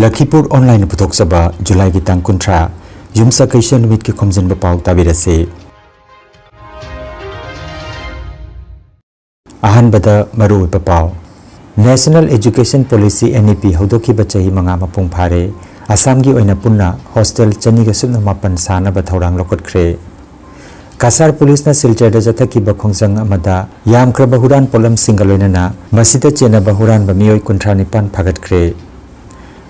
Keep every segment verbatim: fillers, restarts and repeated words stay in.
ꯂꯈꯤꯄꯨꯔ ꯑꯣꯟꯂꯥꯏꯟꯅ ꯄꯨꯊꯣꯛꯆꯕ ꯖꯨꯂꯥꯏꯒꯤ ꯇꯥꯡ ꯀꯨꯟꯊ꯭ꯔꯥ, ꯌꯨꯝꯁꯀꯩꯁ ꯅꯨꯃꯤꯠꯀꯤ ꯈꯣꯝꯖꯤꯟꯕ ꯄꯥꯎ ꯇꯥꯕꯤꯔꯁꯤ꯫ ꯑꯍꯥꯟꯕꯗ ꯃꯔꯨꯑꯣꯏꯕ ꯄꯥꯎ꯫ National Education Policy, N E P, ꯍꯧꯗꯣꯛꯈꯤꯕ ꯆꯍꯤ ꯃꯉꯥ ꯃꯄꯨꯡ ꯐꯥꯔꯦ꯫ ꯑꯁꯥꯝꯒꯤ ꯑꯣꯏꯅ ꯄꯨꯟꯅ ꯍꯣꯁꯇꯦꯜ ꯆꯅꯤꯒ ꯁꯨꯞꯅ ꯃꯥꯄꯟ ꯁꯥꯅꯕ ꯊꯧꯔꯥꯡ ꯂꯧꯈꯠꯈ꯭ꯔꯦ꯫ ꯀꯁꯥꯔ ꯄꯨꯂꯤꯁꯅ ꯁꯤꯜꯆꯔꯗ ꯆꯠꯊꯈꯤꯕ ꯈꯣꯡꯖꯪ ꯑꯃꯗ ꯌꯥꯝꯈ꯭ꯔꯕ ꯍꯨꯔꯥꯟ ꯄꯣꯠꯂꯝꯁꯤꯡꯒ ꯂꯣꯏꯅꯅ ꯃꯁꯤꯗ ꯆꯦꯟꯅꯕ ꯍꯨꯔꯥꯟꯕ ꯃꯤꯑꯣꯏ ꯀꯨꯟꯊ꯭ꯔꯥ ꯅꯤꯄꯥꯟ ꯐꯥꯒꯠꯈ꯭ꯔꯦ꯫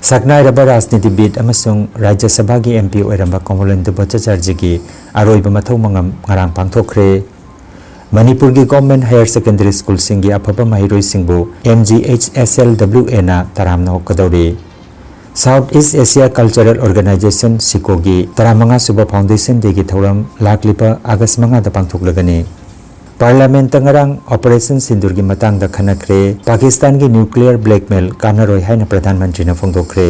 ꯁꯛꯅꯥꯏꯔꯕ ꯔꯥꯖꯅꯤꯇꯤꯕꯤꯠ ꯑꯃꯁꯨꯡ ꯔꯥꯖ꯭ꯌ ꯁꯚꯥꯒꯤ M P ꯑꯣꯏꯔꯝꯕ ꯀꯣꯃꯣꯂꯦꯟꯗꯨ ꯚꯠꯇꯆꯥꯔꯖꯤꯒꯤ ꯑꯔꯣꯏꯕ ꯃꯊꯧ ꯃꯉꯝ ꯉꯔꯥꯡ ꯄꯥꯡꯊꯣꯛꯈ꯭ꯔꯦ꯫ ꯃꯅꯤꯄꯨꯔꯒꯤ Government Higher Secondary Schoolꯁꯤꯡꯒꯤ ꯑꯐꯕ ꯃꯍꯩꯔꯣꯏꯁꯤꯡꯕꯨ M G H S L W Aꯅ ꯇꯔꯥꯝꯅ ꯑꯣꯛꯀꯗꯧꯔꯤ꯫ South East Asia Cultural Organization, ꯁꯤꯀꯣꯒꯤ ꯇꯔꯥꯃꯉꯥ ꯁꯨꯕ Foundation Dayꯒꯤ ꯊꯧꯔꯝ ꯂꯥꯛꯂꯤꯕ ꯑꯥꯒꯁ ꯃꯉꯥꯗ ꯄꯥꯡꯊꯣꯛꯂꯒꯅꯤ꯫ ꯄꯥꯔꯂꯤꯌꯥꯃꯦꯟꯠꯇ ꯉꯔꯥꯡ Operation Sindoorꯒꯤ ꯃꯇꯥꯡꯗ ꯈꯟꯅꯈ꯭ꯔꯦ꯫ ꯄꯥꯀꯤꯁꯇꯥꯟꯒꯤ nuclear blackmail ꯀꯥꯟꯅꯔꯣꯏ ꯍꯥꯏꯅ ꯄ꯭ꯔꯙꯥꯟ ꯃꯟꯇ꯭ꯔꯤꯅ ꯐꯣꯡꯗꯣꯛꯈ꯭ꯔꯦ꯫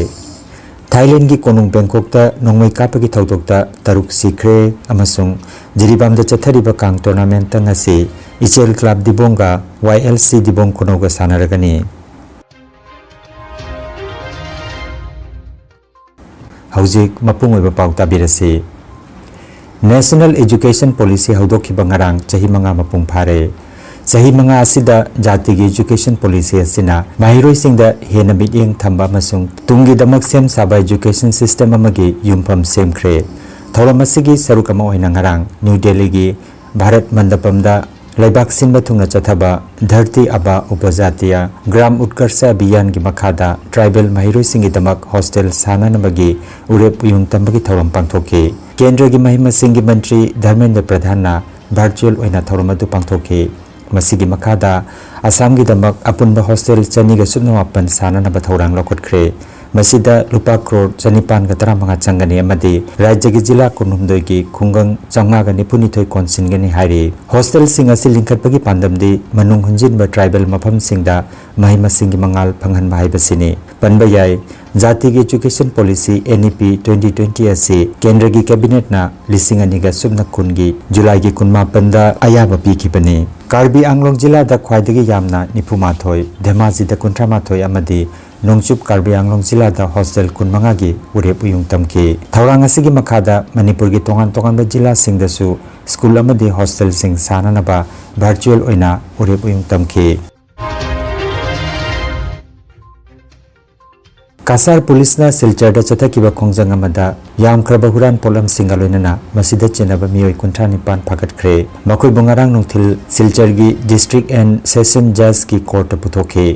ꯊꯥꯏꯂꯦꯟꯒꯤ ꯀꯣꯅꯨꯡ ꯕꯦꯡꯀꯣꯛꯇ ꯅꯣꯡꯃꯩ ꯀꯥꯞꯄꯒꯤ ꯊꯧꯗꯣꯛꯇ ꯇꯔꯨꯛ ꯁꯤꯈ꯭ꯔꯦ ꯑꯃꯁꯨꯡ ꯖꯤꯔꯤꯕꯥꯝꯗ ꯆꯠꯊꯔꯤꯕ ꯀꯥꯡ tournamentꯇ ꯉꯁꯤ ꯏꯆꯦꯜ ꯀ꯭ꯂꯕ ꯗꯤꯕꯣꯡꯒ Y L C ꯗꯤꯕꯣꯡ ꯈꯨꯅꯧꯒ ꯁꯥꯟꯅꯔꯒꯅꯤ꯫ ꯍꯧꯖꯤꯛ ꯃꯄꯨꯡ ꯑꯣꯏꯕ ꯄꯥꯎ ꯇꯥꯕꯤꯔꯁꯤ꯫ National Education Policy ꯍꯧꯗꯣꯛꯈꯤꯕ ꯉꯔꯥꯡ ꯆꯍꯤ ꯃꯉꯥ ꯃꯄꯨꯡ ꯐꯥꯔꯦ꯫ ꯆꯍꯤ ꯃꯉꯥ ꯑꯁꯤꯗ ꯖꯥꯇꯤꯒꯤ education policy ꯑꯁꯤꯅ ꯃꯍꯩꯔꯣꯏꯁꯤꯡꯗ ꯍꯦꯟꯅ ꯃꯤꯠꯌꯦꯡ ꯊꯝꯕ ꯑꯃꯁꯨꯡ ꯇꯨꯡꯒꯤꯗꯃꯛ ꯁꯦꯝ ꯁꯥꯕ education system ꯑꯃꯒꯤ ꯌꯨꯝꯐꯝ ꯁꯦꯝꯈ꯭ꯔꯦ꯫ ꯊꯧꯔꯝ ꯑꯁꯤꯒꯤ ꯁꯔꯨꯛ ꯑꯃ ꯑꯣꯏꯅ ꯉꯔꯥꯡ ꯅ꯭ꯌꯨ ꯗꯦꯜꯂꯤꯒꯤ ꯚꯥꯔꯠ ꯃꯟꯗꯄꯝꯗ ꯂꯩꯕꯥꯛ ꯁꯤꯟꯕ ꯊꯨꯡꯅ ꯆꯠꯊꯕ ꯙꯔꯇꯤ ꯑꯥꯕꯥ ꯎꯄꯖꯥꯇꯤꯌꯥ ꯒ꯭ꯔꯥꯝ ꯎꯠꯀꯔꯁ ꯑꯚꯤꯌꯥꯟꯒꯤ ꯃꯈꯥꯗ tribal ꯃꯍꯩꯔꯣꯏꯁꯤꯡꯒꯤꯗꯃꯛ hostel ꯁꯥꯅꯅꯕꯒꯤ ꯎꯔꯦꯞ ꯎꯌꯨꯡ ꯇꯝꯕꯒꯤ ꯊꯧꯔꯝ ꯄꯥꯡꯊꯣꯛꯈꯤ꯫ ꯀꯦꯟꯗ꯭ꯔꯒꯤ ꯃꯍꯩ ꯃꯁꯤꯡꯒꯤ ꯃꯟꯇ꯭ꯔꯤ ꯙꯔꯃꯦꯟꯗ꯭ꯔ ꯄ꯭ꯔꯙꯥꯟꯅ virtual ꯑꯣꯏꯅ ꯊꯧꯔꯝ ꯑꯗꯨ ꯄꯥꯡꯊꯣꯛꯈꯤ꯫ ꯃꯁꯤꯒꯤ ꯃꯈꯥꯗ ꯑꯁꯥꯝꯒꯤꯗꯃꯛ ꯑꯄꯨꯟꯕ hostel ꯆꯅꯤꯒ ꯁꯨꯞꯅ ꯃꯥꯄꯟ ꯁꯥꯅꯅꯕ ꯊꯧꯔꯥꯡ ꯂꯧꯈꯠꯈ꯭ꯔꯦ꯫ ꯃꯁꯤꯗ ꯂꯨꯄꯥ ꯀ꯭ꯔꯣꯔ ꯆꯅꯤꯄꯥꯟꯒ ꯇꯔꯥꯃꯉꯥ ꯆꯪꯒꯅꯤ ꯑꯃꯗꯤ ꯔꯥꯖ꯭ꯌꯒꯤ ꯖꯤꯂꯥ ꯀꯨꯟꯍꯨꯝꯗꯣꯏꯒꯤ ꯈꯨꯡꯒꯪ ꯆꯥꯝꯃꯉꯥꯒ ꯅꯤꯐꯨꯅꯤꯊꯣꯏ ꯀꯣꯟꯁꯤꯟꯒꯅꯤ ꯍꯥꯏꯔꯤ꯫ Hostelꯁꯤꯡ ꯑꯁꯤ ꯂꯤꯡꯈꯠꯄꯒꯤ ꯄꯥꯟꯗꯝꯗꯤ ꯃꯅꯨꯡ ꯍꯨꯟꯖꯤꯟꯕ tribal ꯃꯐꯝꯁꯤꯡꯗ ꯃꯍꯩ ꯃꯁꯤꯡꯒꯤ ꯃꯉꯥꯜ ꯐꯪꯍꯟꯕ ꯍꯥꯏꯕꯁꯤꯅꯤ꯫ ꯄꯟꯕ ꯌꯥꯏ, ꯖꯥꯇꯤꯒꯤ education policy, N E P, twenty twenty ꯑꯁꯤ ꯀꯦꯟꯗ꯭ꯔꯒꯤ cabinetꯅ ꯂꯤꯁꯤꯡ ꯑꯅꯤꯒ ꯁꯨꯞꯅ ꯀꯨꯟꯒꯤ ꯖꯨꯂꯥꯏꯒꯤ ꯀꯨꯟꯃꯥꯄꯟꯗ ꯑꯌꯥꯕ ꯄꯤꯈꯤꯕꯅꯤ꯫ ꯀꯥꯔꯕꯤ ꯑꯪꯂꯣꯡ ꯖꯤꯂꯥꯗ ꯈ꯭ꯋꯥꯏꯗꯒꯤ ꯌꯥꯝꯅ ꯅꯤꯐꯨꯃꯥꯊꯣꯏ, ꯙꯦꯃꯥꯖꯤꯗ ꯀꯨꯟꯊ꯭ꯔꯥꯃꯥꯊꯣꯏ ꯑꯃꯗꯤ ꯅꯣꯡꯆꯨꯞ ꯀꯥꯔꯕꯤ ꯑꯪꯂꯣꯡ ꯖꯤꯂꯥꯗ ꯍꯣꯁꯇꯦꯜ ꯀꯨꯟꯃꯉꯥꯒꯤ ꯎꯔꯦꯞ ꯎꯌꯨꯡ ꯇꯝꯈꯤ꯫ ꯊꯧꯔꯥꯡ ꯑꯁꯤꯒꯤ ꯃꯈꯥꯗ ꯃꯅꯤꯄꯨꯔꯒꯤ ꯇꯣꯉꯥꯟ ꯇꯣꯉꯥꯟꯕ ꯖꯤꯂꯥꯁꯤꯡꯗꯁꯨ ꯁ꯭ꯀꯨꯜ ꯑꯃꯗꯤ ꯍꯣꯁꯇꯦꯜꯁꯤꯡ ꯁꯥꯅꯅꯕ ꯚꯔꯆꯨꯑꯦꯜ ꯑꯣꯏꯅ ꯎꯔꯦꯞ ꯎꯌꯨꯡ ꯇꯝꯈꯤ꯫ ꯀꯁꯥꯔ ꯄꯨꯂꯤꯁꯅ ꯁꯤꯜꯆꯔꯗ ꯆꯠꯊꯈꯤꯕ ꯈꯣꯡꯖꯪ ꯑꯃꯗ ꯌꯥꯝꯈ꯭ꯔꯕ ꯍꯨꯔꯥꯟ ꯄꯣꯠꯂꯝꯁꯤꯡꯒ ꯂꯣꯏꯅꯅ ꯃꯁꯤꯗ ꯆꯦꯟꯅꯕ ꯃꯤꯑꯣꯏ ꯀꯨꯟꯊ꯭ꯔꯥ ꯅꯤꯄꯥꯟ ꯐꯥꯒꯠꯈ꯭ꯔꯦ꯫ ꯃꯈꯣꯏꯕꯨ ꯉꯔꯥꯡ ꯅꯨꯡꯊꯤꯜ ꯁꯤꯜꯆꯔꯒꯤ ꯗꯤꯁꯇ꯭ꯔꯤꯛ ꯑꯦꯟ ꯁꯦꯁꯟ ꯖꯖꯀꯤ ꯀꯣꯔꯠꯇ ꯄꯨꯊꯣꯛꯈꯤ꯫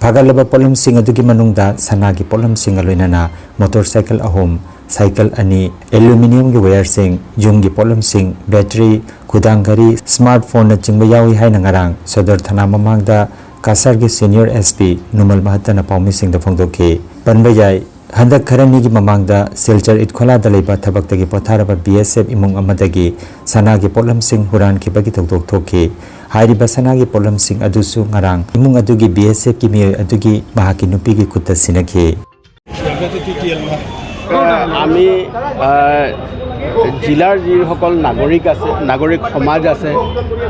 ꯐꯥꯒꯠꯂꯕ ꯄꯣꯠꯂꯝꯁꯤꯡ ꯑꯗꯨꯒꯤ ꯃꯅꯨꯡꯗ ꯁꯅꯥꯒꯤ ꯄꯣꯠꯂꯝꯁꯤꯡꯒ ꯂꯣꯏꯅꯅ ꯃꯣꯇꯣꯔ ꯁꯥꯏꯀꯜ ꯑꯍꯨꯝ, ꯁꯥꯏꯀꯜ ꯑꯅꯤ, ꯑꯦꯂꯨꯃꯤꯅꯤꯌꯝꯒꯤ ꯋꯥꯌꯔꯁꯤꯡ, ꯌꯨꯝꯒꯤ ꯄꯣꯠꯂꯝꯁꯤꯡ, ꯕꯦꯇ꯭ꯔꯤ, ꯈꯨꯗꯥꯡ ꯘꯔꯤ, ꯁ꯭ꯃꯥꯔꯠ ꯐꯣꯟꯅꯆꯤꯡꯕ ꯌꯥꯎꯏ ꯍꯥꯏꯅ ꯉꯔꯥꯡ ꯁꯣꯗꯔ ꯊꯥꯅꯥ ꯃꯃꯥꯡꯗ ꯀꯁꯥꯔꯒꯤ ꯁꯦꯅꯤꯌꯔ ꯑꯦꯁ ꯄꯤ ꯅꯨꯃꯜ ꯃꯍꯠꯇꯅ ꯄꯥꯎꯃꯤꯁꯤꯡꯗ ꯐꯣꯡꯗꯣꯛꯈꯤ꯫ ꯄꯟꯕ ꯌꯥꯏ, ꯍꯟꯗꯛ ꯈꯔꯅꯤꯒꯤ ꯃꯃꯥꯡꯗ ꯁꯤꯜꯆꯔ ꯏꯠꯈꯣꯂꯥꯗ ꯂꯩꯕ ꯊꯕꯛꯇꯒꯤ ꯄꯣꯊꯥꯔꯕ ꯕꯤ ꯑꯦꯁ ꯑꯦꯐ ꯏꯃꯨꯡ ꯑꯃꯗꯒꯤ ꯁꯅꯥꯒꯤ ꯄꯣꯠꯂꯝꯁꯤꯡ ꯍꯨꯔꯥꯟꯈꯤꯕꯒꯤ ꯊꯧꯗꯣꯛ ꯊꯣꯛꯈꯤ꯫ ꯍꯥꯏꯔꯤꯕ ꯁꯅꯥꯒꯤ ꯄꯣꯠꯂꯝꯁꯤꯡ ꯑꯗꯨꯁꯨ ꯉꯔꯥꯡ ꯏꯃꯨꯡ ꯑꯗꯨꯒꯤ ꯕꯤ ꯑꯦꯁ ꯑꯦꯐꯀꯤ ꯃꯤꯑꯣꯏ ꯑꯗꯨꯒꯤ ꯃꯍꯥꯛꯀꯤ ꯅꯨꯄꯤꯒꯤ ꯈꯨꯠꯇ ꯁꯤꯟꯅꯈꯤ꯫ আমি আহ, জিলাৰ যিসকল নাগৰিক আছে, নাগৰিক সমাজ আছে,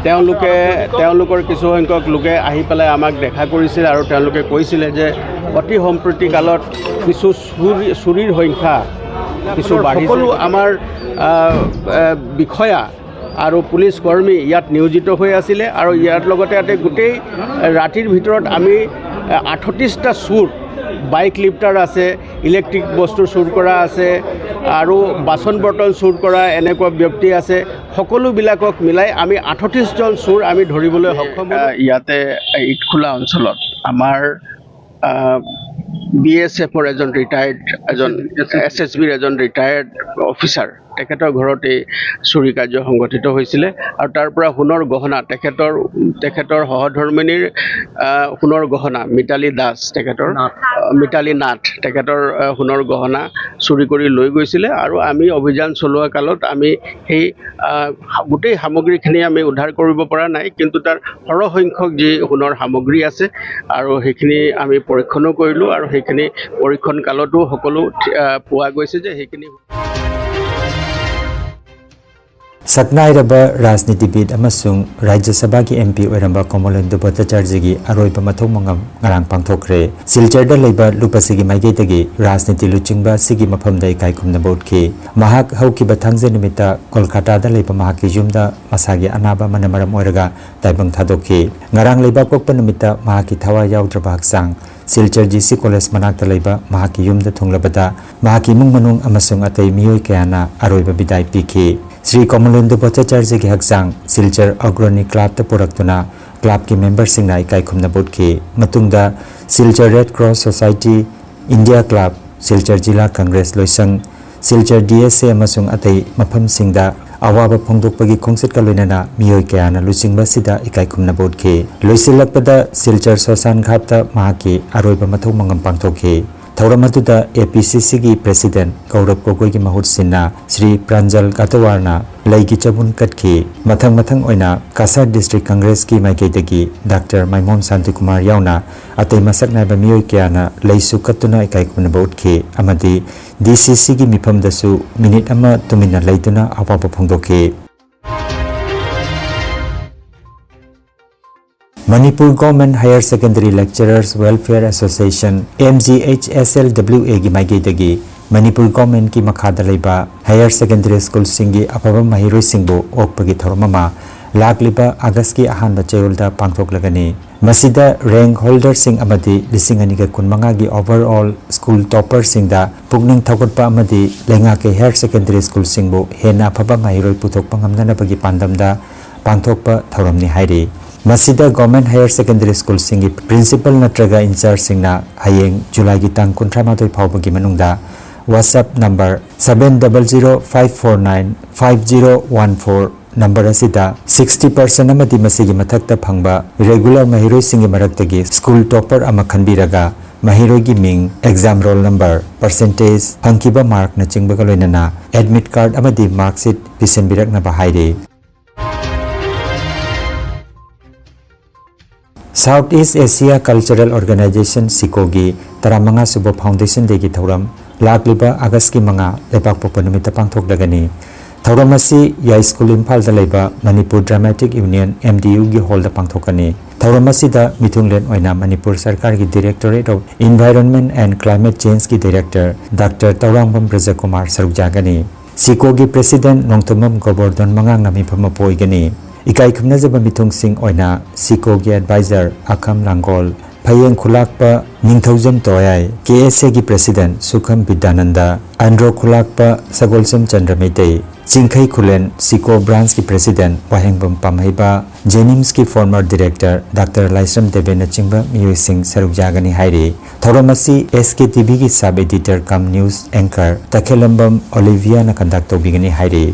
তেওঁলোকে, তেওঁলোকৰ কিছুসংখ্যক লোকে আহি পেলাই আমাক দেখা কৰিছিল আৰু তেওঁলোকে কৈছিলে যে অতি সম্প্ৰতি কালত কিছু চুৰি, চুৰিৰ সংখ্যা কিছু বাঢ়িছে। সকলো আমাৰ আহ, আহ, বিষয়া আৰু পুলিচ কৰ্মী ইয়াত নিয়োজিত হৈ আছিলে আৰু ইয়াৰ লগতে ইয়াতে গোটেই ৰাতিৰ ভিতৰত আমি আঠত্ৰিছটা চুৰ, বাইক লিফ্টাৰ আছে, ইলেক্ট্ৰিক বস্তু চুৰ কৰা আছে আৰু বাচন বৰ্তন চুৰ কৰা এনেকুৱা ব্যক্তি আছে। সকলোবিলাকক মিলাই আমি আঠত্ৰিছজন চুৰ আমি ধৰিবলৈ সক্ষম হ'লোঁ। ইয়াতে ইটখোলা অঞ্চলত আমাৰ বি এছ এফৰ এজন ৰিটায়াৰ্ড, এজন এছ এছ বিৰ এজন ৰিটায়াৰ্ড অফিচাৰ, তেখেতৰ ঘৰত এই চুৰি কাৰ্য সংঘটিত হৈছিলে আৰু তাৰ পৰা সোণৰ গহনা, তেখেতৰ, তেখেতৰ সহধৰ্মিনীৰ আহ, সোণৰ গহনা, মিতালী দাস তেখেতৰ, আহ, মিতালী নাথ তেখেতৰ আহ, সোণৰ গহনা চুৰি কৰি লৈ গৈছিলে আৰু আমি অভিযান চলোৱা কালত আমি সেই আহ, গোটেই সামগ্ৰীখিনি আমি উদ্ধাৰ কৰিব পৰা নাই, কিন্তু তাৰ সৰহ সংখ্যক যি সোণৰ সামগ্ৰী আছে আৰু সেইখিনি আমি পৰীক্ষণো কৰিলোঁ আৰু সেইখিনি পৰীক্ষণ কালতো সকলো আহ, পোৱা গৈছে যে সেইখিনি ꯁꯛꯅꯥꯏꯔꯕ ꯔꯥꯖꯅꯤꯇꯤꯕꯤꯗ ꯑꯃꯁꯨꯡ ꯔꯥꯖ꯭ꯌ ꯁꯚꯥꯒꯤ M P ꯑꯣꯏꯔꯝꯕ ꯀꯃꯂꯦꯟꯗꯨ ꯚꯠꯇꯥꯆꯥꯔꯖꯤꯒꯤ ꯑꯔꯣꯏꯕ ꯃꯊꯧ ꯃꯉꯝ ꯉꯔꯥꯡ ꯄꯥꯡꯊꯣꯛꯈ꯭ꯔꯦ꯫ ꯁꯤꯜꯆꯔꯗ ꯂꯩꯕ ꯂꯨꯞ ꯑꯁꯤꯒꯤ ꯃꯥꯏꯀꯩꯗꯒꯤ ꯔꯥꯖꯅꯤꯇꯤ ꯂꯨꯆꯤꯡꯕ ꯑꯁꯤꯒꯤ ꯃꯐꯝꯗ ꯏꯀꯥꯏ ꯈꯨꯝꯅꯕ ꯎꯠꯈꯤ꯫ ꯃꯍꯥꯛ ꯍꯧꯈꯤꯕ ꯊꯥꯡꯖ ꯅꯨꯃꯤꯠꯇ ꯀꯣꯜꯀꯥꯇꯥꯗ ꯂꯩꯕ ꯃꯍꯥꯛꯀꯤ ꯌꯨꯝꯗ ꯃꯁꯥꯒꯤ ꯑꯅꯥꯕ ꯑꯃꯅ ꯃꯔꯝ ꯑꯣꯏꯔꯒ ꯇꯥꯏꯕꯪ ꯊꯥꯗꯣꯛꯈꯤ꯫ ꯉꯔꯥꯡ ꯂꯩꯕꯥꯛ ꯄꯣꯛꯄ ꯅꯨꯃꯤꯠꯇ ꯃꯍꯥꯛꯀꯤ ꯊꯋꯥꯏ ꯌꯥꯎꯗ꯭ꯔꯕ ꯍꯛꯆꯥꯡ ꯁꯤꯜꯆꯔ G C ꯀꯣꯂꯦꯖ ꯃꯅꯥꯛꯇ ꯂꯩꯕ ꯃꯍꯥꯛꯀꯤ ꯌꯨꯝꯗ ꯊꯨꯡꯂꯕꯗ ꯃꯍꯥꯛꯀꯤ ꯏꯃꯨꯡ ꯃꯅꯨꯡ ꯑꯃꯁꯨꯡ ꯑꯇꯩ ꯃꯤꯑꯣꯏ ꯀꯌꯥꯅ ꯑꯔꯣꯏꯕ ꯕꯤꯗꯥꯏ ꯄꯤꯈꯤ꯫ ꯁ꯭ꯔꯤ ꯀꯃꯂꯦꯟꯗꯨ ꯚꯠꯇꯥꯆꯥꯔꯖꯤꯒꯤ ꯍꯛꯆꯥꯡ ꯁꯤꯜꯆꯔ ꯑꯒ꯭ꯔꯅꯤ ꯀ꯭ꯂꯕꯇ ꯄꯨꯔꯛꯇꯨꯅ ꯀ꯭ꯂꯕꯀꯤ ꯃꯦꯝꯕꯔꯁꯤꯡꯅ ꯏꯀꯥꯏ ꯈꯨꯝꯅꯕ ꯎꯠꯈꯤ꯫ ꯃꯇꯨꯡꯗ Silchar red cross society, India club, Silchar ꯖꯤꯂꯥ ꯀꯪꯒ꯭ꯔꯦꯁ ꯂꯣꯏꯁꯪ, ꯁꯤꯜꯆꯔ D S A ꯑꯃꯁꯨꯡ ꯑꯇꯩ ꯃꯐꯝꯁꯤꯡꯗ ꯑꯋꯥꯕ ꯐꯣꯡꯗꯣꯛꯄꯒꯤ ꯈꯣꯡꯆꯠꯀ ꯂꯣꯏꯅꯅ ꯃꯤꯑꯣꯏ ꯀꯌꯥꯅ ꯂꯨꯆꯤꯡꯕ ꯑꯁꯤꯗ ꯏꯀꯥꯏ ꯈꯨꯝꯅꯕ ꯎꯠꯈꯤ꯫ ꯂꯣꯏꯁꯤꯜꯂꯛꯄꯗ ꯁꯤꯜꯆꯔ ꯁꯣꯁꯥꯟ ꯘꯥꯠꯇ ꯃꯍꯥꯛꯀꯤ ꯑꯔꯣꯏꯕ ꯃꯊꯧ ꯃꯉꯝ ꯄꯥꯡꯊꯣꯛꯈꯤ꯫ ꯊꯧꯔꯝ ꯑꯗꯨꯗ A P C Cꯒꯤ President ꯒꯧꯔꯕ ꯒꯣꯒꯣꯏꯒꯤ ꯃꯍꯨꯠ ꯁꯤꯟꯅ ꯁ꯭ꯔꯤ ꯄ꯭ꯔꯥꯟꯖꯜ ꯒꯥꯇꯋꯥꯔꯅ ꯂꯩꯒꯤ ꯆꯕꯨꯟ ꯀꯠꯈꯤ꯫ ꯃꯊꯪ ꯃꯊꯪ ꯑꯣꯏꯅ ꯀꯁꯥꯔ District Congressꯀꯤ ꯃꯥꯏꯀꯩꯗꯒꯤ ꯗꯥꯛꯇꯔ ꯃꯥꯏꯃꯣꯝ ꯁꯥꯟꯇꯤꯀꯨꯃꯥꯔ ꯌꯥꯎꯅ ꯑꯇꯩ ꯃꯁꯛ ꯅꯥꯏꯕ ꯃꯤꯑꯣꯏ ꯀꯌꯥꯅ ꯂꯩꯁꯨ ꯀꯠꯇꯨꯅ ꯏꯀꯥꯏ ꯈꯨꯝꯅꯕ ꯎꯠꯈꯤ ꯑꯃꯗꯤ D C Cꯒꯤ ꯃꯤꯐꯝꯗꯁꯨ ꯃꯤꯅꯤꯠ ꯑꯃ ꯇꯨꯃꯤꯟꯅ ꯂꯩꯗꯨꯅ ꯑꯋꯥꯕ ꯐꯣꯡꯗꯣꯛꯈꯤ꯫ Manipur Government Higher Secondary Lecturers Welfare Association, M G H S L W Aꯒꯤ ꯃꯥꯏꯀꯩꯗꯒꯤ ꯃꯅꯤꯄꯨꯔ ꯒꯣꯔꯃꯦꯟꯠꯀꯤ ꯃꯈꯥꯗ ꯂꯩꯕ ꯍꯥꯌꯔ ꯁꯦꯀꯦꯟꯗꯔꯤ ꯁ꯭ꯀꯨꯜꯁꯤꯡꯒꯤ ꯑꯐꯕ ꯃꯍꯩꯔꯣꯏꯁꯤꯡꯕꯨ ꯑꯣꯛꯄꯒꯤ ꯊꯧꯔꯝ ꯑꯃ ꯂꯥꯛꯂꯤꯕ ꯑꯥꯒꯁꯀꯤ ꯑꯍꯥꯟꯕ ꯆꯌꯣꯜꯗ ꯄꯥꯡꯊꯣꯛꯂꯒꯅꯤ꯫ ꯃꯁꯤꯗ ꯔꯦꯡꯛ ꯍꯣꯜꯗꯔꯁꯤꯡ ꯑꯃꯗꯤ ꯂꯤꯁꯤꯡ ꯑꯅꯤꯒ ꯀꯨꯟꯃꯉꯥꯒꯤ overall ꯁ꯭ꯀꯨꯜ ꯇꯣꯞꯄꯔꯁꯤꯡꯗ ꯄꯨꯛꯅꯤꯡ ꯊꯧꯒꯠꯄ ꯑꯃꯗꯤ ꯂꯩꯉꯥꯛꯀꯤ ꯍꯥꯌꯔ ꯁꯦꯀꯦꯟꯗꯔꯤ ꯁ꯭ꯀꯨꯜꯁꯤꯡꯕꯨ ꯍꯦꯟꯅ ꯑꯐꯕ ꯃꯍꯩꯔꯣꯏ ꯄꯨꯊꯣꯛꯄ ꯉꯝꯅꯅꯕꯒꯤ ꯄꯥꯟꯗꯝꯗ ꯄꯥꯡꯊꯣꯛꯄ ꯊꯧꯔꯝꯅꯤ ꯍꯥꯏꯔꯤ꯫ ꯃꯁꯤꯗ ꯒꯣꯔꯃꯦꯟꯠ ꯍꯥꯌꯔ ꯁꯦꯀꯦꯟꯗꯔꯤ ꯁ꯭ꯀꯨꯜꯁꯤꯡꯒꯤ ꯄ꯭ꯔꯤꯟꯁꯤꯄꯜ ꯅꯠꯇ꯭ꯔꯒ ꯏꯟꯆꯥꯔꯖꯁꯤꯡꯅ ꯍꯌꯦꯡ ꯖꯨꯂꯥꯏꯒꯤ ꯇꯥꯡ ꯀꯨꯟꯊ꯭ꯔꯥ ꯃꯥꯊꯣꯏ ꯐꯥꯎꯕꯒꯤ ꯃꯅꯨꯡꯗ WhatsApp number seven double zero five four nine five zero one four number ꯑꯁꯤꯗ sixty percent ꯑꯃꯗꯤ ꯃꯁꯤꯒꯤ ꯃꯊꯛꯇ ꯐꯪꯕ ꯔꯤꯒꯨꯂꯔ ꯃꯍꯩꯔꯣꯏꯁꯤꯡꯒꯤ ꯃꯔꯛꯇꯒꯤ ꯁ꯭ꯀꯨꯜ ꯇꯣꯞꯄꯔ ꯑꯃ ꯈꯟꯕꯤꯔꯒ ꯃꯍꯩꯔꯣꯏꯒꯤ ꯃꯤꯡ, ꯑꯦꯛꯖꯥꯝ ꯔꯣꯜ ꯅꯝꯕꯔ, ꯄꯔꯁꯦꯟꯇꯦꯖ, ꯐꯪꯈꯤꯕ ꯃꯥꯔꯛꯅꯆꯤꯡꯕꯒ ꯂꯣꯏꯅꯅ ꯑꯦꯗꯃꯤꯠ ꯀꯥꯔꯗ ꯑꯃꯗꯤ ꯃꯥꯔꯛꯁꯤꯠ ꯄꯤꯁꯤꯟꯕꯤꯔꯛꯅꯕ ꯍꯥꯏꯔꯤ꯫ South East Asia Cultural Organization, ꯁꯤꯀꯣꯒꯤ ꯇꯔꯥꯃꯉꯥ ꯁꯨꯕ Foundation Dayꯒꯤ ꯊꯧꯔꯝ ꯂꯥꯛꯂꯤꯕ ꯑꯥꯒꯁꯀꯤ ꯃꯉꯥ, ꯂꯩꯕꯥꯛꯄꯣꯛꯄ ꯅꯨꯃꯤꯠꯇ ꯄꯥꯡꯊꯣꯛꯂꯒꯅꯤ꯫ ꯊꯧꯔꯝ ꯑꯁꯤ ꯌꯥꯏꯁ꯭ꯀꯨꯜ ꯏꯝꯐꯥꯜꯗ ꯂꯩꯕ Manipur dramatic union, M D U, ꯒꯤ ꯍꯣꯜꯗ ꯄꯥꯡꯊꯣꯛꯀꯅꯤ꯫ ꯊꯧꯔꯝ ꯑꯁꯤꯗ ꯃꯤꯊꯨꯡꯂꯦꯟ ꯑꯣꯏꯅ ꯃꯅꯤꯄꯨꯔ ꯁꯔꯀꯥꯔꯒꯤ Directorate of Environment and Climate Change ꯒꯤ Director ꯗꯥꯛꯇꯔ ꯇꯧꯔꯥꯡꯕꯝ ꯕ꯭ꯔꯖꯀꯨꯃꯥꯔ ꯁꯔꯨꯛ ꯌꯥꯒꯅꯤ꯫ ꯁꯤꯀꯣꯒꯤ President ꯅꯣꯡꯊꯣꯝꯕꯝ ꯒꯣꯕꯣꯔꯙꯟ ꯃꯉꯥꯡꯅ ꯃꯤꯐꯝ ꯑꯣꯏꯒꯅꯤ꯫ ꯏꯀꯥꯏ ꯈꯨꯝꯅꯖꯕ ꯃꯤꯊꯨꯡꯁꯤꯡ ꯑꯣꯏꯅ ꯁꯤꯀꯣꯒꯤ Advisor ꯑꯈꯝ ꯂꯥꯡꯒꯣꯜ, ꯐꯌꯦꯡ ꯈꯨꯂꯥꯛꯄ Ningthoujam Toyai, K S A ꯒꯤ President ꯁꯨꯈꯝ ꯕꯤꯗ꯭ꯌꯥꯅꯟꯗ, ꯑꯟꯗ꯭ꯔꯣ ꯈꯨꯂꯥꯛꯄ ꯁꯒꯣꯜꯁꯦꯝ ꯆꯟꯗ꯭ꯔ ꯃꯩꯇꯩ, ꯆꯤꯡꯈꯩ ꯈꯨꯂꯦꯟ ꯁꯤꯀꯣ branch ꯀꯤ President ꯋꯥꯍꯦꯡꯕꯝ ꯄꯥꯝꯍꯩꯕ, JNIMS ꯀꯤ former Director ꯗꯥꯛꯇꯔ ꯂꯥꯏꯁ꯭ꯔꯝ ꯗꯦꯕꯦꯅꯆꯤꯡꯕ ꯃꯤꯑꯣꯏꯁꯤꯡ ꯁꯔꯨꯛ ꯌꯥꯒꯅꯤ ꯍꯥꯏꯔꯤ꯫ ꯊꯧꯔꯝ ꯑꯁꯤ S K T V ꯒꯤ sub editor cum news anchor ꯇꯈꯦꯜꯂꯝꯕꯝ ꯑꯣꯂꯤꯚꯤꯌꯥꯅ conduct ꯇꯧꯕꯤꯒꯅꯤ ꯍꯥꯏꯔꯤ꯫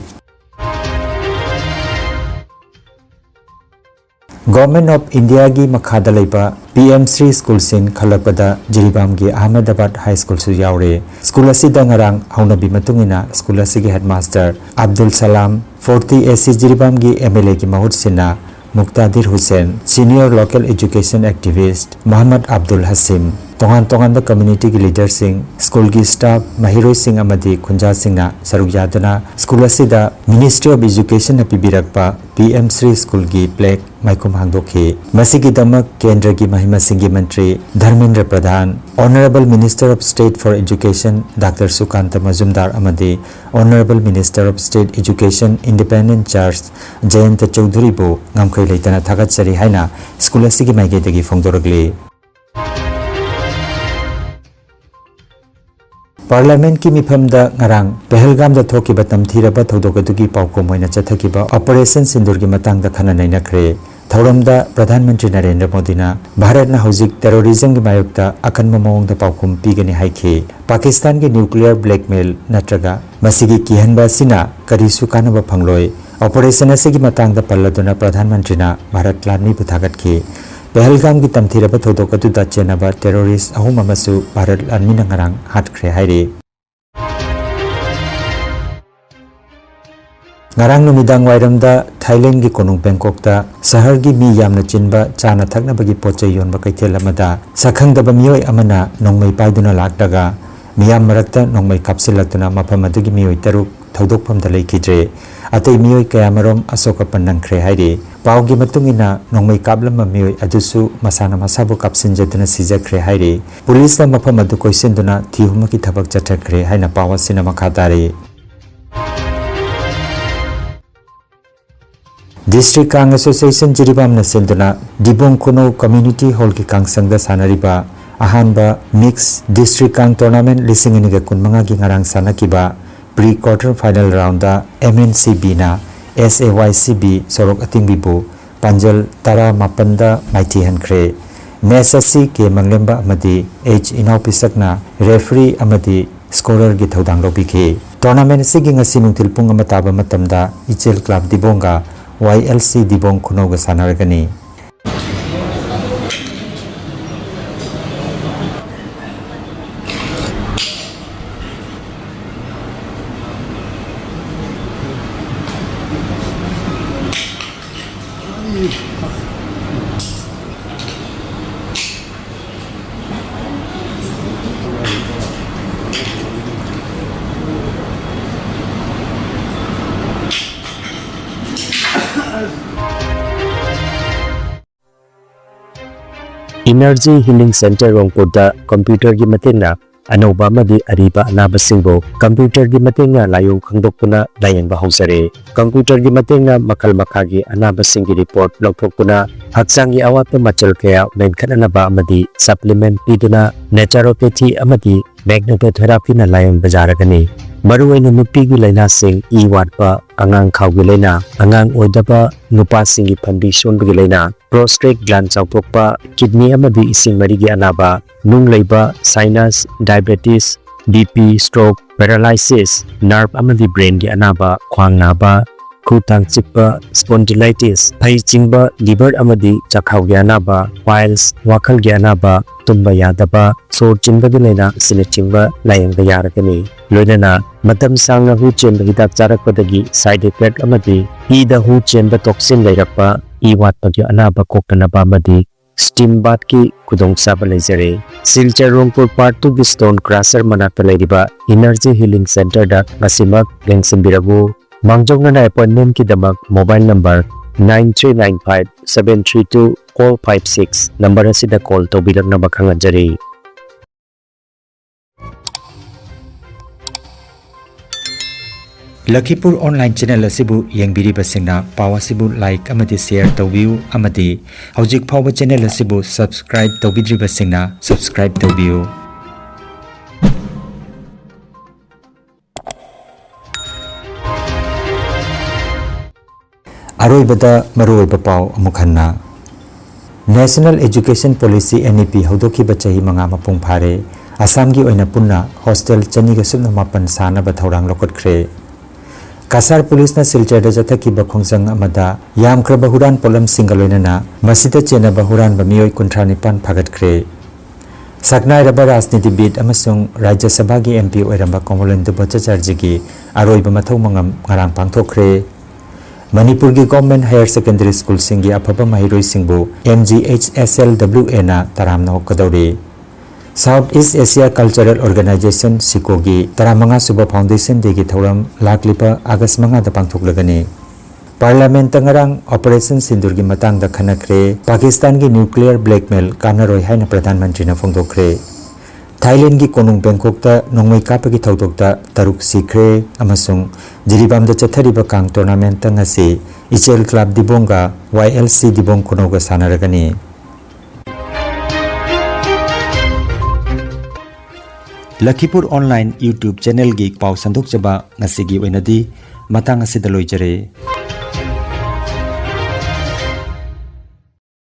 Government of India ꯒꯤ ꯃꯈꯥꯗ ꯂꯩꯕ P M Shri ꯁ꯭ꯀꯨꯜꯁꯤꯡ ꯈꯜꯂꯛꯄꯗ ꯖꯤꯔꯤꯕꯥꯝꯒꯤ ꯑꯍꯃꯗꯕꯥꯗ ꯍꯥꯏ ꯁ꯭ꯀꯨꯜꯁꯨ ꯌꯥꯎꯔꯦ꯫ ꯁ꯭ꯀꯨꯜ ꯑꯁꯤꯗ ꯉꯔꯥꯡ ꯍꯧꯅꯕꯤ ꯃꯇꯨꯡ ꯏꯟꯅ ꯁ꯭ꯀꯨꯜ ꯑꯁꯤꯒꯤ headmaster Abdul Salam, forty A C ꯖꯤꯔꯤꯕꯥꯝꯒꯤ M L A ꯒꯤ ꯃꯍꯨꯠ ꯁꯤꯟꯅ ꯃꯨꯛꯇꯥꯗꯤꯔ Hussain, senior local education activist Mohammad Abdul ꯍꯁꯤꯝ, ꯇꯣꯉꯥꯟ ꯇꯣꯉꯥꯟꯕ community ꯒꯤ leader ꯁꯤꯡ, ꯁ꯭ꯀꯨꯜꯒꯤ staff, ꯃꯍꯩꯔꯣꯏꯁꯤꯡ ꯑꯃꯗꯤ ꯈꯨꯟꯖꯥꯁꯤꯡꯅ ꯁꯔꯨꯛ ꯌꯥꯗꯨꯅ ꯁ꯭ꯀꯨꯜ ꯑꯁꯤꯗ Ministry of Education ꯅ ꯄꯤꯕꯤꯔꯛꯄ P M Shri ꯁ꯭ꯀꯨꯜꯒꯤ plaque ꯃꯥꯏꯈꯨꯝ ꯍꯥꯡꯗꯣꯛꯈꯤ꯫ ꯃꯁꯤꯒꯤꯗꯃꯛ ꯀꯦꯟꯗ꯭ꯔꯒꯤ ꯃꯍꯩ ꯃꯁꯤꯡꯒꯤ ꯃꯟꯇ꯭ꯔꯤ Dharmendra Pradhan, Honourable Minister of State for Education doctor Sukanta Majumdar ꯑꯃꯗꯤ Honourable Minister of State Education Independent Charge ꯖꯌꯟꯇ ꯆꯧꯙꯨꯔꯤꯕꯨ ꯉꯝꯈꯩ ꯂꯩꯇꯅ ꯊꯥꯒꯠꯆꯔꯤ ꯍꯥꯏꯅ ꯁ꯭ꯀꯨꯜ ꯑꯁꯤꯒꯤ ꯃꯥꯏꯀꯩꯗꯒꯤ ꯐꯣꯡꯗꯣꯔꯛꯂꯤ꯫ Parliament ꯀꯤ ꯃꯤꯐꯝꯗ ꯉꯔꯥꯡ ꯄꯦꯍꯜꯒꯥꯝꯗ ꯊꯣꯛꯈꯤꯕ ꯇꯝꯊꯤꯔꯕ ꯊꯧꯗꯣꯛ ꯑꯗꯨꯒꯤ ꯄꯥꯎꯈꯨꯝ ꯑꯣꯏꯅ ꯆꯠꯊꯈꯤꯕ Operation ꯁꯤꯟꯗꯨꯔꯒꯤ ꯃꯇꯥꯡꯗ ꯈꯟꯅ ꯅꯩꯅꯈ꯭ꯔꯦ꯫ ꯊꯧꯔꯝꯗ ꯄ꯭ꯔꯙꯥꯟ ꯃꯟꯇ꯭ꯔꯤ ꯅꯔꯦꯟꯗ꯭ꯔ ꯃꯣꯗꯤꯅ ꯚꯥꯔꯠꯅ ꯍꯧꯖꯤꯛ terrorism ꯒꯤ ꯃꯥꯌꯣꯛꯇ ꯑꯀꯟꯕ ꯃꯑꯣꯡꯗ ꯄꯥꯎꯈꯨꯝ ꯄꯤꯒꯅꯤ ꯍꯥꯏꯈꯤ꯫ ꯄꯥꯀꯤꯁꯇꯥꯟꯒꯤ nuclear blackmail ꯅꯠꯇ꯭ꯔꯒ ꯃꯁꯤꯒꯤ ꯀꯤꯍꯟꯕ ꯑꯁꯤꯅ ꯀꯔꯤꯁꯨ ꯀꯥꯟꯅꯕ ꯐꯪꯂꯣꯏ꯫ Operation ꯑꯁꯤꯒꯤ ꯃꯇꯥꯡꯗ ꯄꯜꯂꯗꯨꯅ ꯄ꯭ꯔꯙꯥꯟ ꯃꯟꯇ꯭ꯔꯤꯅ ꯚꯥꯔꯠ ꯂꯥꯟꯃꯤꯕꯨ ꯊꯥꯒꯠꯈꯤ꯫ ꯄꯦꯍꯜꯒꯥꯝꯒꯤ ꯇꯝꯊꯤꯔꯕ ꯊꯧꯗꯣꯛ ꯑꯗꯨꯗ ꯆꯦꯟꯅꯕ terrorist ꯑꯍꯨꯝ ꯑꯃꯁꯨ ꯚꯥꯔꯠ ꯂꯥꯟꯃꯤꯅ ꯉꯔꯥꯡ ꯍꯥꯠꯈ꯭ꯔꯦ ꯍꯥꯏꯔꯤ꯫ ꯉꯔꯥꯡ ꯅꯨꯃꯤꯗꯥꯡ ꯋꯥꯏꯔꯝꯗ ꯊꯥꯏꯂꯦꯟꯒꯤ ꯀꯣꯅꯨꯡ ꯕꯦꯡꯀꯣꯛꯇ ꯁꯍꯔꯒꯤ ꯃꯤ ꯌꯥꯝꯅ ꯆꯤꯟꯕ ꯆꯥꯅ ꯊꯛꯅꯕꯒꯤ ꯄꯣꯠ ꯆꯩ ꯌꯣꯟꯕ ꯀꯩꯊꯦꯜ ꯑꯃꯗ ꯁꯛꯈꯪꯗꯕ ꯃꯤꯑꯣꯏ ꯑꯃꯅ ꯅꯣꯡꯃꯩ ꯄꯥꯏꯗꯨꯅ ꯂꯥꯛꯂꯒ ꯃꯤꯌꯥꯝ ꯃꯔꯛꯇ ꯅꯣꯡꯃꯩ ꯀꯥꯞꯁꯤꯜꯂꯛꯇꯨꯅ ꯃꯐꯝ ꯑꯗꯨꯒꯤ ꯃꯤꯑꯣꯏ ꯇꯔꯨꯛ ꯊꯧꯗꯣꯛꯐꯝꯗ ꯂꯩꯈꯤꯗ꯭ꯔꯦ꯫ ꯑꯇꯩ ꯃꯤꯑꯣꯏ ꯀꯌꯥꯃꯔꯨꯝ ꯑꯁꯣꯛ ꯑꯄꯟ ꯅꯪꯈ꯭ꯔꯦ ꯍꯥꯏꯔꯤ꯫ ꯄꯥꯎꯒꯤ ꯃꯇꯨꯡ ꯏꯟꯅ, ꯅꯣꯡꯃꯩ ꯀꯥꯞꯂꯝꯕ ꯃꯤꯑꯣꯏ ꯑꯗꯨꯁꯨ ꯃꯁꯥꯅ ꯃꯁꯥꯕꯨ ꯀꯥꯞꯁꯤꯟꯖꯗꯨꯅ ꯁꯤꯖꯈ꯭ꯔꯦ ꯍꯥꯏꯔꯤ꯫ ꯄꯨꯂꯤꯁꯅ ꯃꯐꯝ ꯑꯗꯨ ꯀꯣꯏꯁꯤꯟꯗꯨꯅ ꯊꯤꯍꯨꯝꯕꯒꯤ ꯊꯕꯛ ꯆꯠꯊꯈ꯭ꯔꯦ ꯍꯥꯏꯅ ꯄꯥꯎ ꯑꯁꯤꯅ ꯃꯈꯥ ꯇꯥꯔꯤ꯫ District Kang Association ꯖꯤꯔꯤꯕꯥꯝꯅ ꯁꯤꯟꯗꯨꯅ ꯗꯤꯕꯣꯡ ꯈꯨꯅꯧ Community Hallꯒꯤ ꯀꯥꯡꯁꯪꯗ ꯁꯥꯟꯅꯔꯤꯕ ꯑꯍꯥꯟꯕ Mix District Kang Tournament ꯂꯤꯁꯤꯡ ꯑꯅꯤꯒ ꯀꯨꯟꯃꯉꯥꯒꯤ ꯉꯔꯥꯡ ꯁꯥꯟꯅꯈꯤꯕ pre quarter final roundꯗ MNCBꯅ SAYCB ꯁꯣꯔꯣꯛ ꯑꯇꯤꯡꯕꯤꯕꯨ ꯄꯥꯟꯖꯜ ꯇꯔꯥꯃꯥꯄꯟꯗ ꯃꯥꯏꯊꯤꯍꯟꯈ꯭ꯔꯦ꯫ Match ꯑꯁꯤ ꯀꯦ ꯃꯪꯂꯦꯝꯕ ꯑꯃꯗꯤ ꯑꯩꯆ ꯏꯅꯥꯎꯄꯤꯁꯛꯅ referee ꯑꯃꯗꯤ scorerꯒꯤ ꯊꯧꯗꯥꯡ ꯂꯧꯕꯤꯈꯤ꯫ Tournament ꯑꯁꯤꯒꯤ ꯉꯁꯤ ꯅꯨꯡꯊꯤꯜ ꯄꯨꯡ ꯑꯃ ꯇꯥꯕ ꯃꯇꯝꯗ ꯏꯆꯦꯜ Club ꯗꯤꯕꯣꯡꯒ YLC ꯗꯤꯕꯣꯡ ꯈꯨꯅꯧꯒ ꯁꯥꯟꯅꯔꯒꯅꯤ꯫ Energy Healing Center ꯔꯣꯡꯄꯨꯔꯗ computerꯒꯤ ꯃꯇꯦꯡꯅ ꯑꯅꯧꯕ ꯑꯃꯗꯤ ꯑꯔꯤꯕ ꯑꯅꯥꯕꯁꯤꯡꯕꯨ computerꯒꯤ ꯃꯇꯦꯡꯅ ꯂꯥꯏꯑꯣꯡ ꯈꯪꯗꯣꯛꯇꯨꯅ ꯂꯥꯌꯦꯡꯕ ꯍꯧꯖꯔꯦ꯫ Computerꯒꯤ ꯃꯇꯦꯡꯅ ꯃꯈꯜ ꯃꯈꯥꯒꯤ ꯑꯅꯥꯕꯁꯤꯡꯒꯤ report ꯂꯧꯊꯣꯛꯇꯨꯅ, ꯍꯛꯆꯥꯡꯒꯤ ꯑꯋꯥꯠꯄ ꯃꯆꯜ ꯀꯌꯥ ꯃꯦꯟꯈꯠꯅꯅꯕ ꯑꯃꯗꯤ supplement ꯄꯤꯗꯨꯅ, naturopathy ꯑꯃꯗꯤ magnetotherapyꯅ ꯂꯥꯌꯦꯡꯕ ꯌꯥꯔꯒꯅꯤ꯫ ꯃꯔꯨꯑꯣꯏꯅ ꯅꯨꯄꯤꯒꯤ ꯂꯥꯏꯅꯥꯁꯤꯡ, ꯏ ꯋꯥꯠꯄ, ꯑꯉꯥꯡ ꯈꯥꯎꯒꯤ ꯂꯥꯏꯅꯥ, ꯑꯉꯥꯡ ꯑꯣꯏꯗꯕ, ꯅꯨꯄꯥꯁꯤꯡꯒꯤ ꯐꯟꯕꯤ ꯁꯣꯟꯕꯒꯤ ꯂꯥꯏꯅꯥ, prostate gland ꯆꯥꯎꯊꯣꯛꯄ, kidney ꯑꯃꯗꯤ ꯏꯁꯤꯡ ꯃꯔꯤꯒꯤ ꯑꯅꯥꯕ, ꯅꯨꯡ ꯂꯩꯕ, sinus, diabetes, BP, stroke, paralysis, nerve ꯑꯃꯗꯤ brainꯒꯤ ꯑꯅꯥꯕ, ꯈ꯭ꯋꯥꯡ ꯅꯥꯕ, ꯈꯨ ꯇꯥꯡ ꯆꯤꯛꯄ, spondylitis, ꯐꯩ ꯆꯤꯡꯕ, liver ꯑꯃꯗꯤ ꯆꯥꯛꯈꯥꯎꯒꯤ ꯑꯅꯥꯕ, piles, ꯋꯥꯈꯜꯒꯤ ꯑꯅꯥꯕ, ꯇꯨꯝꯕ ꯌꯥꯗꯕ, ꯁꯣꯔ ꯆꯤꯟꯕꯒꯤ ꯂꯥꯏꯅꯥ ꯑꯁꯤꯅꯆꯤꯡꯕ ꯂꯥꯌꯦꯡꯕ ꯌꯥꯔꯒꯅꯤ꯫ ꯂꯣꯏꯅꯅ ꯃꯇꯝ ꯁꯥꯡꯅ ꯍꯨ ꯆꯦꯟꯕ ꯍꯤꯗꯥꯛ ꯆꯥꯔꯛꯄꯗꯒꯤ side effect ꯑꯃꯗꯤ ꯏꯗ ꯍꯨ ꯆꯦꯟꯕ toxin ꯂꯩꯔꯛꯄ, ꯏ ꯋꯥꯠꯄꯒꯤ ꯑꯅꯥꯕ ꯀꯣꯛꯇꯅꯕ ꯑꯃꯗꯤ steam bathꯀꯤ ꯈꯨꯗꯣꯡꯆꯥꯕ ꯂꯩꯖꯔꯦ꯫ ꯁꯤꯜꯆꯔ ꯔꯣꯡꯄꯨꯔ Part Twoꯒꯤ stone crusher ꯃꯅꯥꯛꯇ ꯂꯩꯔꯤꯕ Energy Healing Centreꯗ ꯉꯁꯤꯃꯛ ꯌꯦꯡꯁꯤꯟꯕꯤꯔꯛꯎ꯫ ꯃꯥꯡꯖꯧꯅꯅ appointmentꯀꯤꯗꯃꯛ mobile number nine three nine five seven three two four five six number ꯑꯁꯤꯗ call ꯇꯧꯕꯤꯔꯛꯅꯕ ꯈꯪꯍꯟꯖꯔꯤ꯫ ꯂꯈꯤꯄꯨꯔ online channel ꯑꯁꯤꯕꯨ ꯌꯦꯡꯕꯤꯔꯤꯕꯁꯤꯡꯅ ꯄꯥꯎ ꯑꯁꯤꯕꯨ like ꯑꯃꯗꯤ share ꯇꯧꯕꯤꯌꯨ ꯑꯃꯗꯤ ꯍꯧꯖꯤꯛ ꯐꯥꯎꯕ channel ꯑꯁꯤꯕꯨ subscribe ꯇꯧꯕꯤꯗ꯭ꯔꯤꯕꯁꯤꯡꯅ subscribe ꯇꯧꯕꯤꯌꯨ꯫ ꯑꯔꯣꯏꯕꯗ ꯃꯔꯨꯑꯣꯏꯕ ꯄꯥꯎ ꯑꯃꯨꯛ ꯍꯟꯅ꯫ National Education Policy, N E P, ꯍꯧꯗꯣꯛꯈꯤꯕ ꯆꯍꯤ ꯃꯉꯥ ꯃꯄꯨꯡ ꯐꯥꯔꯦ꯫ ꯑꯁꯥꯝꯒꯤ ꯑꯣꯏꯅ ꯄꯨꯟꯅ hostel ꯆꯅꯤꯒ ꯁꯨꯞꯅ ꯃꯥꯄꯟ ꯁꯥꯅꯕ ꯊꯧꯔꯥꯡ ꯂꯧꯈꯠꯈ꯭ꯔꯦ꯫ ꯀꯁꯥꯔ ꯄꯨꯂꯤꯁꯅ ꯁꯤꯜꯆꯔꯗ ꯆꯠꯊꯈꯤꯕ ꯈꯣꯡꯖꯪ ꯑꯃꯗ ꯌꯥꯝꯈ꯭ꯔꯕ ꯍꯨꯔꯥꯟ ꯄꯣꯠꯂꯝꯁꯤꯡꯒ ꯂꯣꯏꯅꯅ ꯃꯁꯤꯗ ꯆꯦꯟꯅꯕ ꯍꯨꯔꯥꯟꯕ ꯃꯤꯑꯣꯏ ꯀꯨꯟꯊ꯭ꯔꯥ ꯅꯤꯄꯥꯟ ꯐꯥꯒꯠꯈ꯭ꯔꯦ꯫ ꯁꯛꯅꯥꯏꯔꯕ ꯔꯥꯖꯅꯤꯇꯤꯕꯤꯗ ꯑꯃꯁꯨꯡ ꯔꯥꯖ꯭ꯌ ꯁꯚꯥꯒꯤ M P ꯑꯣꯏꯔꯝꯕ ꯀꯣꯃꯣꯂꯦꯟꯗꯨ ꯚꯠꯇꯆꯥꯔꯖꯤꯒꯤ ꯑꯔꯣꯏꯕ ꯃꯊꯧ ꯃꯉꯝ ꯉꯔꯥꯡ ꯄꯥꯡꯊꯣꯛꯈ꯭ꯔꯦ꯫ ꯃꯅꯤꯄꯨꯔꯒꯤ Government Higher Secondary Schoolꯁꯤꯡꯒꯤ ꯑꯐꯕ ꯃꯍꯩꯔꯣꯏꯁꯤꯡꯕꯨ M G H S L W Aꯅ ꯇꯔꯥꯝꯅ ꯑꯣꯛꯀꯗꯧꯔꯤ꯫ South East Asia Cultural Organization, SICOꯒꯤ ꯇꯔꯥꯃꯉꯥ ꯁꯨꯕ Foundation Dayꯒꯤ ꯊꯧꯔꯝ ꯂꯥꯛꯂꯤꯕ August ꯃꯉꯥꯗ ꯄꯥꯡꯊꯣꯛꯂꯒꯅꯤ꯫ Parliamentꯇ ꯉꯔꯥꯡ Operation ꯁꯤꯟꯗꯨꯔꯒꯤ ꯃꯇꯥꯡꯗ ꯈꯟꯅꯈ꯭ꯔꯦ꯫ ꯄꯥꯀꯤꯁꯇꯥꯟꯒꯤ nuclear blackmail ꯀꯥꯟꯅꯔꯣꯏ ꯍꯥꯏꯅ ꯄ꯭ꯔꯙꯥꯟ ꯃꯟꯇ꯭ꯔꯤꯅ ꯐꯣꯡꯗꯣꯛꯈ꯭ꯔꯦ꯫ ꯊꯥꯏꯂꯦꯟꯗꯒꯤ ꯀꯣꯅꯨꯡ ꯕꯦꯡꯀꯣꯛꯇ ꯅꯣꯡꯃꯩ ꯀꯥꯞꯄꯒꯤ ꯊꯧꯗꯣꯛꯇ ꯇꯔꯨꯛ ꯁꯤꯈ꯭ꯔꯦ ꯑꯃꯁꯨꯡ ꯖꯤꯔꯤꯕꯥꯝꯗ ꯆꯠꯊꯔꯤꯕ ꯀꯥꯡ tournamentꯇ ꯉꯁꯤ ꯏꯆꯦꯜ Club ꯗꯤꯕꯣꯡꯒ Y L C ꯗꯤꯕꯣꯡ ꯈꯨꯅꯧꯒ ꯁꯥꯟꯅꯔꯒꯅꯤ꯫ ꯂꯈꯤꯄꯨꯔ online YouTube channelꯒꯤ ꯄꯥꯎ ꯁꯟꯗꯣꯛꯆꯕ ꯉꯁꯤꯒꯤ ꯑꯣꯏꯅꯗꯤ ꯃꯇꯥꯡ ꯑꯁꯤꯗ ꯂꯣꯏꯖꯔꯦ꯫